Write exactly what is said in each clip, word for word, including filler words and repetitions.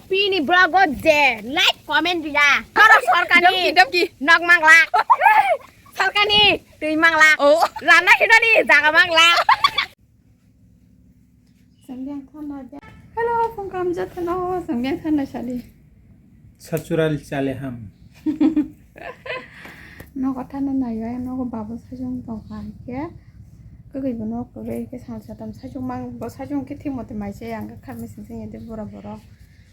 Pini vlog o je like comment rila. Oro sorkani Damki, damki. Nok mangla. Sorkani twi mangla. Oh. Rana khinani jaga mangla. Hello, phone kam jatano, sangbiang thana sali. Sasural chale ham. Nogo thana naiya, nogo babo sajung tongkha, hingke kwgwi bo nok kwrwi, hingke sal satam sajung mang, bo sajung khe thik mote mai se, ang khe kharmai sing sing yedi bura borok,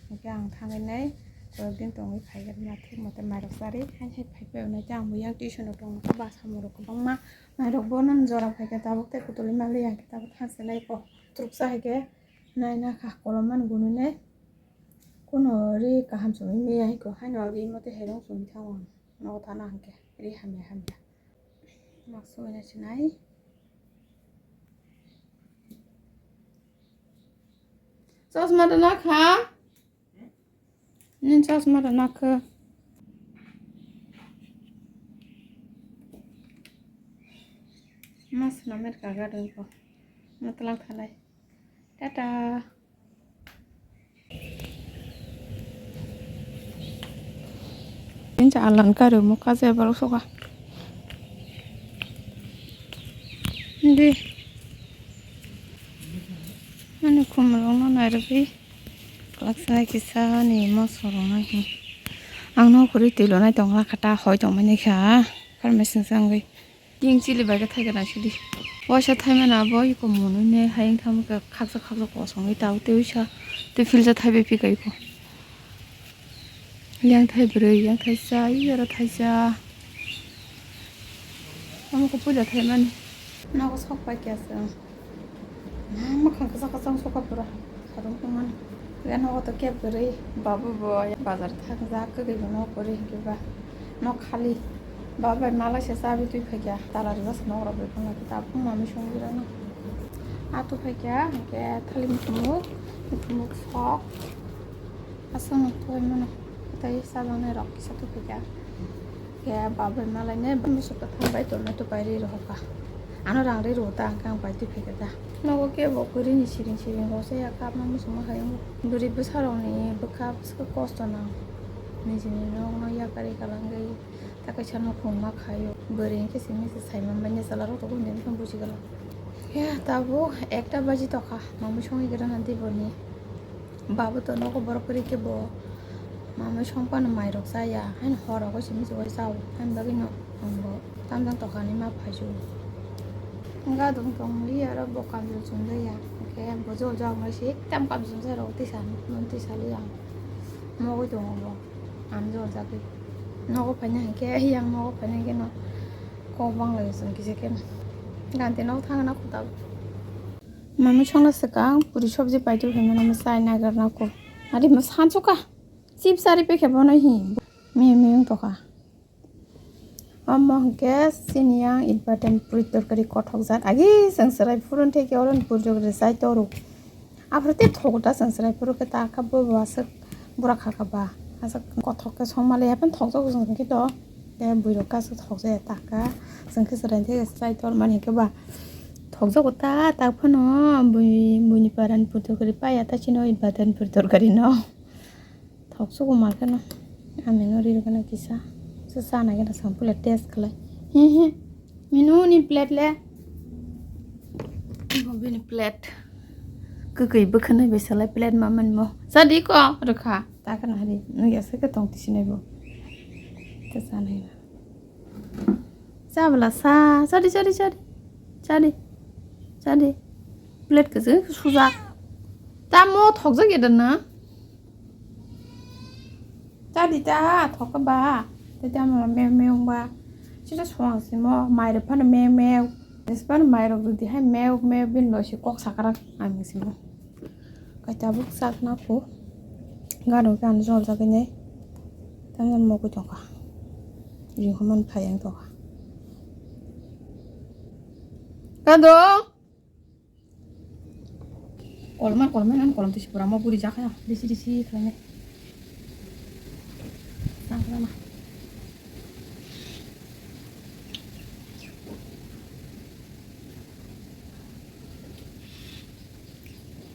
hingke ang thangwi nai, koyok din tongwi phai khe ma thik mote mairok charwi, hai hai phai phai nai, ang bo yang tuition rok tong nai, bwsa morok kwbangma, mairok bo nang jora phai khe tabuk tei kutulwi manliya, hingke tabuk thang se nai ko, truksa hai khe nai na kha, kolom mani gunui nai, kuno ri kaham songwi maya hai ko, haino ri mote hai rong songwi thango ang. Nogo thana hingke ri hamya hamya. Mak soi na sinai. Chosma da nakha? Nin chosma da nakha? Mas na mer kaga dong ko. Matlang thalai. Tata. Inja alan kari mo kaje borok soka. Indi. Ani khumulwng no nairogwi. Kwlaksa kisa ni moso rok nai. Ang no kwrwi twi lonai tong kha ta hoi tong mani kha. Pharmacy wngwi. King chili bai khe thai gana sidi. Waisa thai mana bo iko monoi ne hayung thang kha khaksa khaksa kosong wi tao tei wisa tei filsa thai bai phi kai ko. Yang thai bwrwi, yang thai cha, iyara thai cha. Amo ko puila thai mani. Nogo sok pai kya se. Ma, mwkhang kwchak kwchak sokha pura. Sarung tongmani. Yen nogo to kep kwrwi. Babu bo bazar thang jak kwrwi bo nok kwrwi hwnkhe ba. Nok khali. Baba bai malai se chabi twi phaikya. Tala rijak se nok rok bai phano khe tabuk mami songwi rano. A tu phaikya hwnkhe thali muthumuk. Muthumuk sok. Aswk no tuaimano tei chajaknai rok kisa tubui kha. Khe baba bai malainai bwswk kwthang bai tongnai tupai ri rohor kha. Ano rang ri rw ta hwnkhe ang bai tubui kha da. Nogo kebo kwrwini siring siring rw chaya kapma muchungma hai wngo. Bwrwi bwsa rokni bwkha bwswk kosto nang. Nijini nokno yakari kwlangwi ta kaisa nukhung ma khaio. Bwrwi hwnkhe simi se saiman bai nw chwla rok tongo hwnwi buji kwlak. Khe tabuk ekta baji tokha mamwi songwi kwrwngna tei boni. Babo to nogo borok kwrwi khe bo mamwi songphano mairok chaya, haino hor rogo simi se bai chao, haini bagwino ang bo tamjang tokani ma phaisu. Gadung tongwi aro bo kamjol chumjaya, hwnkhe bo jol jagongno se tam kamjol chumjai rogo tisa, nwng tisa liya mogwi tongo bo, ang jol jagwi nogo phaina hinkhe, yang nogo phaina hinkhe no kok banglaio chwng kisa khe ganti nogo thangna khuta. Mami songna swkang puri sobji paitwi phaimani mwsai nagarna kho. Ari mwsansuka. Chips ari pekhe bono hi. Mimi wng tokha. Omo hwnkhe chini yang important puri torkari kothok jat. Agi chwng chwrai phuru theke oro ni puri torkari chai toro. Aphuru tei thogo ta chwng chwrai phuru khe ta kha bo bo aswk bura kha kha ba. Aswk kothok khe songma le hapheno thokjago chwng khe to. Tei bwrwi rok kaisa thokjaya taka. Chwng khe chwrai theke chai tor mani hwnkhe ba thokjago ta tak phano bui buini parani puri torkari paya ta chini oi badani puri torkari no. Thokjago ma kheno. Amino ri rwgano kisa. Sa chana gana sampula test khlai. Hi hi. Minu ni plate le. Bo bini plate. Kwkwi bwkhwnwi bai salai plate ma manmo. Chadi ko rwkha. Ta khna hari. Nugya se khe tong tisinai bo. Ta chanai na. Chabla sa. Chadi, chadi, chadi. Chadi. Chadi. Plate kwchwng sujak. Tamo thokjak ya da na? Chadi ta thok ba. Tei tamo mew mew ba. Chida suang simo. Mai rok phano mew mew. Jesa phano mai rok rwdi hai mew mew bin lo si kok sakrak ang simo. Kaitabuk chakna kho. Gado khe ano jol jagwi nai. Tamjani mogwi tongkha. Ringkha mani phai ang tongkha. Gado. Kolma kolma nan kolom tisi pura mo puri jakha. Disi disi khlainai. Nang khlama.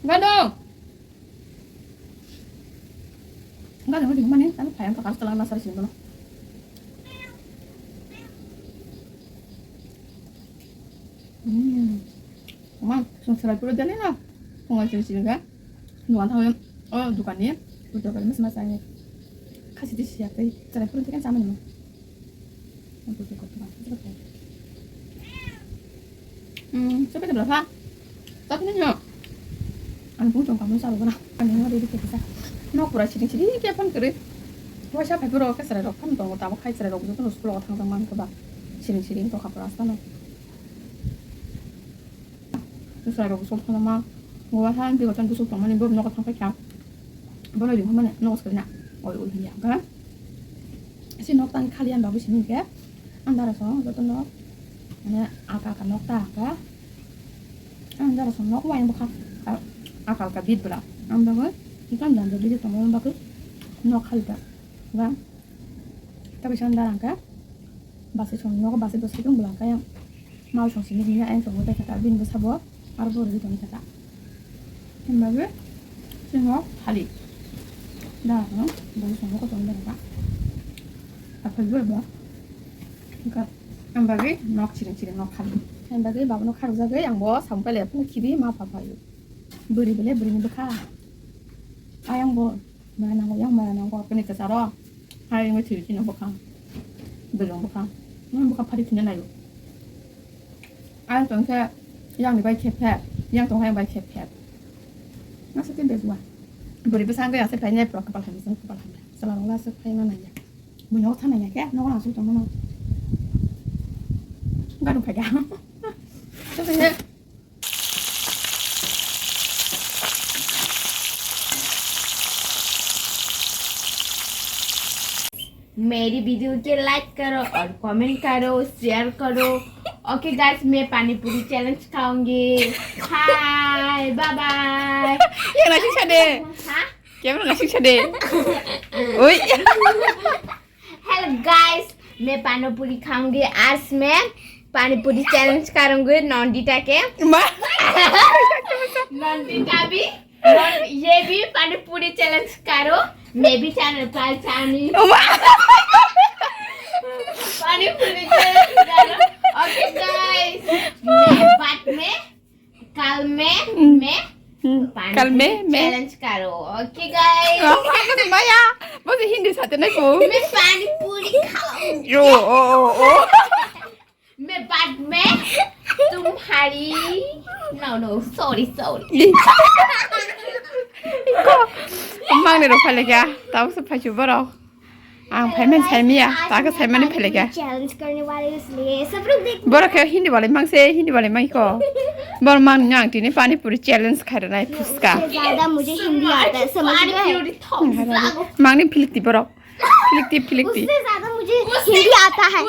Gado. Gari mo ding mani, tamo phai ang kakar salang nasar sini dulu. Hmm. Mama, sung serai pura jani na. Pungai sini sini ga. Nuan thang, oh, dukan ni. Dukan ni mas mas ani. Kasi di siap tadi. Serai pura tekan sama ni. Hmm, sampai sebelah ha. Tapi ni no. Ang pun tong kamu salu kana. Ani no di kita. No pura sini sini ke pun kiri. Wasa phai pura ke serai rok pun tong tabo khai serai rok joto no school thang thang man ke ba. Sini sini to kapra asta no. Chwrai rok song phano ma. Bo ha ang twi gotham bwswk tongmani bo nogo thang paikha. Bono ring phano nogo swkali na. Oi oi hiya ga. Si nok tang khali ang babu sini ke. Ang dara song joto nok. Mane aka aka nok ta aka. Ang dara song nok wai bokha. Aka aka bit bra. Ang babu ikan dan bit tongmani bagwi nok khali ta. Ga. Tabi song dara ang ka. Basi song nogo basi bwsai tong bwla kaya. Mau song sini hini ayang song bai kata bini bwsa bo aro bo ri tong kata. Himba be singo khali. Da no bo song ko tong da ka. Aphai bo bo. Ka himba be nok chiring chiring nok khali. Himba be babo nok khali jagai ang bo sampai le phun khibi ma pha phayu. Buri bele buri ni bwkha. Ayang bo. Maya nango, yang maya nango, kini kwcharo. Hai, wngwi thwi phino bwkhang. Bwlwng bwkhang. Nang bwkhang phari phina naio. Ang tongkhe, yang ni bai khep phep. Yang tongkhe yang bai khep phep. Nasa tin bejua. Bwrwi bwsa wngwi aswk khainai, borok kwpal hamya, chwng kwpal hamya. Chwla rok aswk khai ma naiya. Buino thang naiya khe, nogo aswk tongmano. Gadung phaikha. Tongkhe, मेरी वीडियो के लाइक करो और कमेंट करो, शेयर करो। Okay guys, मैं pani puri challenge खाऊंगी। Hi, bye bye. Yang nasi sade. Hah? Yang nasi sade. Oi. Hello guys, मैं पानी पूरी खाऊंगी। आज मैं पानी पूरी चैलेंज करूंगी नंदिता के। Ma? नंदिता भी, नंद-, ये भी पानी पूरी चैलेंज करो। मैं भी चैनल पर चाहनी। Ma? पानी पूरी चैलेंज करो। ओके गाइस, मैं बाद में कल में, हम्म। मैं हम्म। पानी कल पूरी में, मैं चैलेंज करो। Okay guys. Oh, apa sih, Maya? Apa sih Hindi sate na ko? मैं पानी पूरी खाऊं। Yo, oh, oh, oh. मैं बाद में तुम्हारी, no, no, sorry, sorry। Iko, mang ni rok phai lekha, tamo se phai chu borok. Ang phai man sai miya, ta khe sai mani phai lekha. Challenge करने वाले इसलिए सब लोग देख Borok khe Hindi wale mang se, Hindi wale mang iko. Borok mang ni ang tini pani puri challenge khai rwnai phuska. उससे ज्यादा मुझे हिंदी आता है, समझ गए? Mang ni philik ti borok. Philik ti, philik ti. उससे ज्यादा मुझे हिंदी आता है।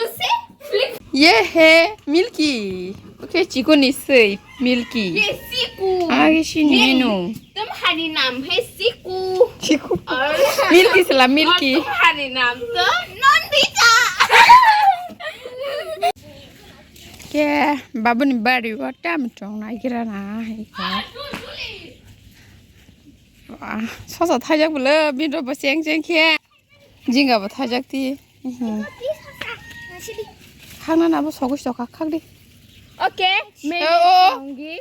Ye he Milky. Oke, Chiku ni sei Milky. ये सीकू। Agi sini ये menu. तुम्हारी नाम है सीकू। Chiku. और Milky sela Milky. और तुम्हारी नाम तो Nandita. Ke, babu ni bari wa tam chong na gira na. Wah, sosa thajak bolo, bini rok bo cheng cheng khe. Jinga bo thajak ti. Mhm. Khakna na bo sogwi sokha khak di. Oke, me Oh, oh.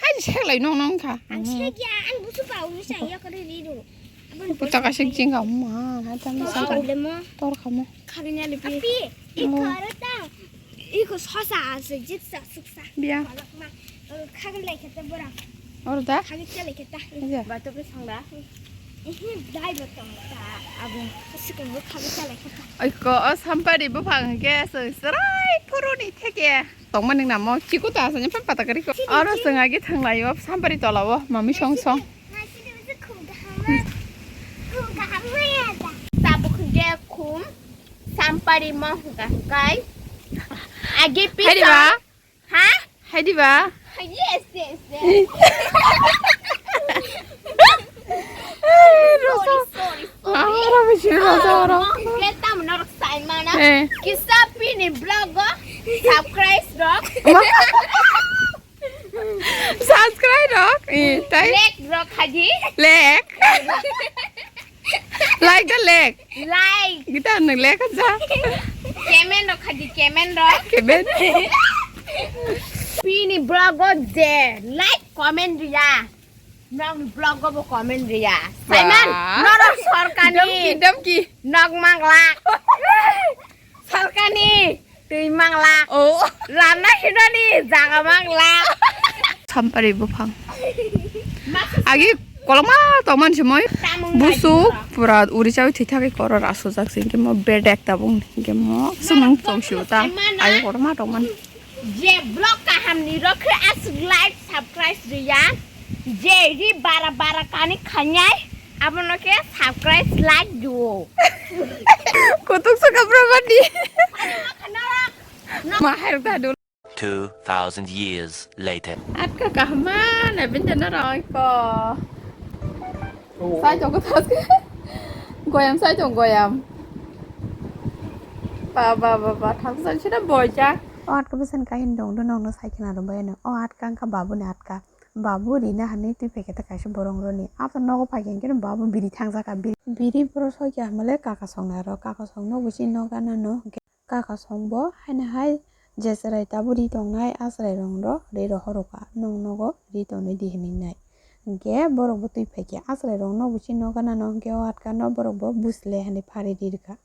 Hai seklai nong nong kha. Ang sekia, ang busu pa uni sa ya kare ri ro. Abang Puta ka sek jinga ma, ha tam sa. Problem mo. Tor khamo. Khagnya lepi. Api, Oh. Ikho aro ta. Ikho sosa ase jitsa suksa. Bia. Palak ma. Khagin lai khete bora. Oro da? Khagin chalai kheta. Aja. Batok ke sangda. Ehe, dai batok ta. Abang. Sikang khagin chalai kheta. Oiko, o sampari buphang ke se serai phuruni theke. Tongmani namo chikota asani pha pata kari ko. Oro chwng agi thanglaio sampari tolao mami song song. Tabuk hwnkhe khum sampari mo hwnkha hwnkhe agi pisa. Haidi ba? Ha? Haidi ba? Yes, yes, yes. Sorry, sorry, sorry. Ah, ora bisi rosa ora. Mo hwnkhe tamo norok sai mana. Eh. Kisa pini vlog o subscribe rok. Subscribe rok. Eh, tai. Like rok haji. Like. Like da like. Like. Kita nang like aja. Comment rok khadi comment rok. Comment. Pini vlog o je like comment ya. Nokni vlog o bo comment riya. Ba. Simon, norok sorkani. Damki, damki. Nok manglak. Sorkani. Twi manglak. Oh. Ranna hinani jaga manglak. Sampari buphang. Agi kolokma tongmani se moi. Tamung busuk nai pura uri chawi thwi thagwi koror asujak se, hinkhe mo bed ekta bung, hinkhe mo sumung tong siu ta. Simon na. Agi kolokma tongmani. Je vlog kaham ni rokhe aswk like, subscribe riya. Je ri bara bara kani khanyai, abono khe subscribe, like duo. Kutuk saka bro bani. Mahar ta dul. Two thousand years later. Atka kahma na binta na roi ko. Sai tongo thas. Goyam sai tongo goyam. Ba, ba, ba, ba, thangsa sina boyjak. O atka bwsani kainwi dong do nokno sai khna rwbai ano. O atka wngkha babuni atka. Babu rina hinwi twi phaikha ta kaisa borok roni. Abo nogo phaikha hinkhe babu biri thangjak kha. Biri, biri boro soi kha hamle kaka songna ro. Kaka songno busi nok gana no. Kaka songbo haino hai je chwrai tabuk ri tongnai, a chwrairokno ri rohorokha, nwng nogo ri tonwi di hinwi nai. Hinkhe borokbo twi phaikhe a chwrairokno busi nok gana no, hinkhe o atka no borokbo busi le hinwi phari ri rwkha.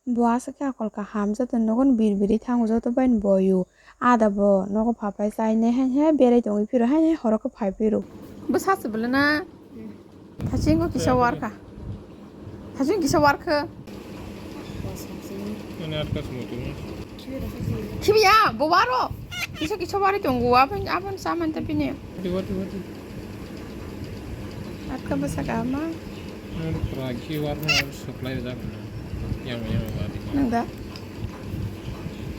Bo aswk khe akol kaham, joto nogo no biri biri thango, joto bai no boio. Ada bo nogo phapai chainai, haino hai berai tongwi phiro, haino hai horo khe phai phiro. Bwsa se bwlana. Thachingko kisa warkha. Thaching kisa warkha. Ani atka sumui tongmo. Khibiya, bo waro. Kisa kisa wari tongo, abon, abon saman ta pini. Wati, wati, wati. Atka bwsa kaham ma. Ani pura khi warma supply jak. Yang, yang wari. Nang da?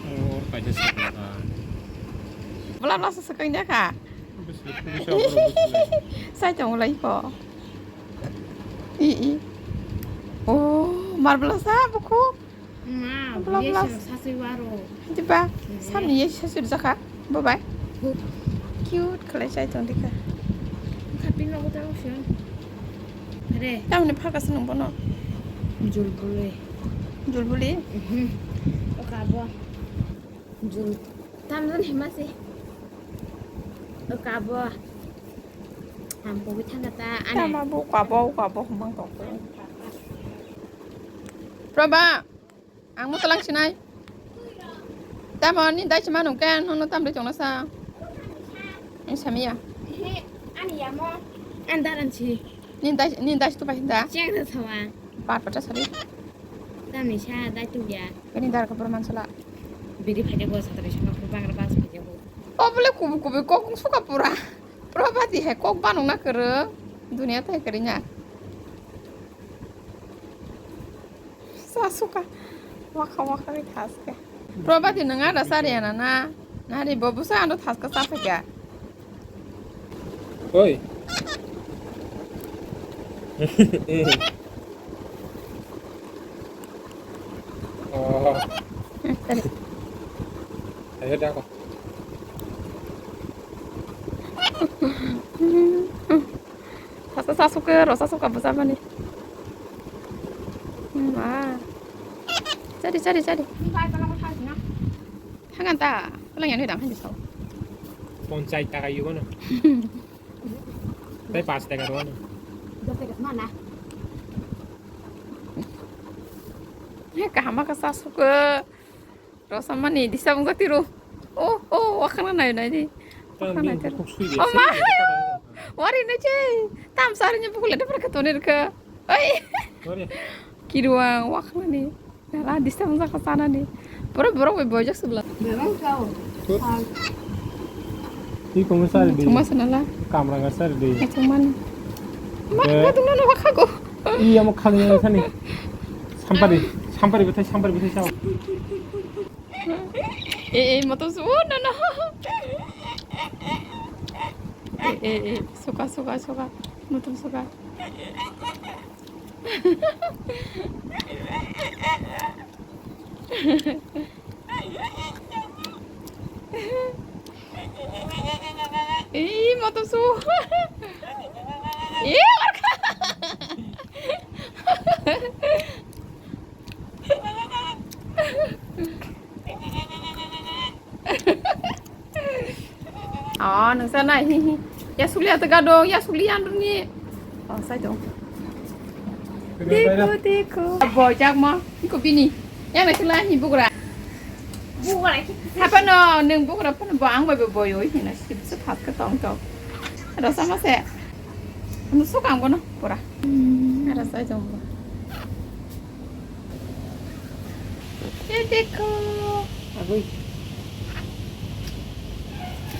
Or kaisa supply ka. Bla bla sa sakai na ka. Sai tong lai ko. I, i. Oh, marbla sa buku. Ma, bla, bla. Sasui waro. Diba, samni ye sasui jaka. Bye bye. Cute khalai sai tong dika. Khapi nogo ta option. Re. Tamni phaka se nung bono. Julbuli. Julbuli? Mhm. Oka bo. Jul. Tamjani hima se. O kabo. Ang bogwi thangkha ta, ani. Tama bo kabo, kabo hwnmang tongkhe. Proba, ang motolang sinai. Tamo ni dai sima nungke, nono tamri tongna sa. Ang samiya. He, ani yamo. An daran si. Ni dai, ni dai tu pahinda. Cheng da sawa. Bar pata sari. Tamni sa dai tu ya. Ani dar ka pura mansala. Biri phaide bo satari sanga pura bagra bas phaide bo. O bole kubu kubu kokung suka pura. Probati hai kok banung na kere. Dunia tai kere nya. Sa suka. Waka waka ni thaske. Probati nang ada sari ana na. Nari bo busa ando thaska sa phaka. Oi. Oh. Ayo dah kok. Sasa sasuke, ro sasuka bwsa mani. Ma. Chari, chari, chari. Hangan ta, palang yani dang hanji sao. Ponchai taka yugo no. Tai pas taka ruano. Kahama ka sasuke. Rosa mani disa bunga tiru. Oh, oh, wakana nai nai di. Wakana nai tiru. Oh, ma. Wari na che. Tam sari nya bukule de perka tonir ka. Oi. Kiruang wakana ni. Nala disa bunga ka sana ni. Pura borok bai boijak subla. Ni komo sari di. Chuma sanala. Kamra ga sari di. Chuma ni. Ma ka tungna na wakago. Iya mo khagni thani. Sampari, sampari bethai, sampari bethai sao. Eh, eh, motom su, oh, no, no. Eh, eh, eh, suka, suka, suka. Motom suka. Eh, motom su. Eh, orka. Oh, nungsa nai. Hi, hi. Ya suli ata gado, ya suli anduni. Oh, sai dong. Deko, deko. Boy jak mo. Iko bini. Yang na sila hi bugra. Bugra ki. Hapa no, nung bugra pun bo ang bai boy oi hina. Sip sip hat ka tong tong. Ada sama se. Anu so kam kono pura. Ada sai dong. Ye dekho. Agoi.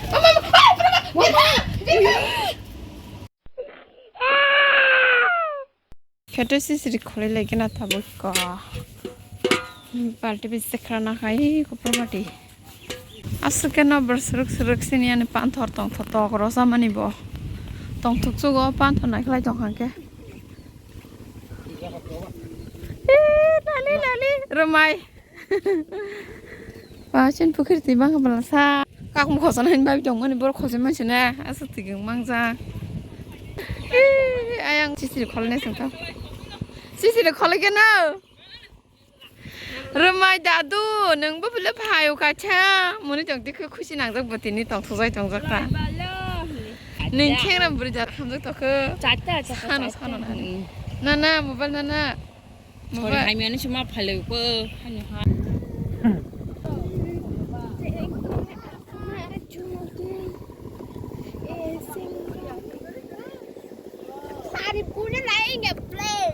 Mama, mama, ah, pura, pura. Kheto sisiri kholi lagi na tabuk ko. Balti bisi khra na khai ko property. Aswk khe no bwrw swrwk swrwk sini ani panthor tongthok tok rw samani bo. Tongthok chugo panthor nai khlai tong kha khe. Eh, lali, lali, rwmai. Ba, chini pukhiri twi bangkha bwla sa. Kakung khosa nai bai tongmani borok khosi mansi na. Aswk twi geng mangjak. Eh, ayang sisiri kholnai song tha. Sisiri kholi khe no. Rwmai dadu, nwngbo bile phaio kaisa. Muni tong dikhe khusi nangjak bo tini tongthokjai tongjak ta. Nwng khengra bwrwi jar khamjak tokho. Sano, sano nani. Nana, mobile nana. Mobile. Haimyani sima phalai ko, haino ha. Sari pura lai nge play.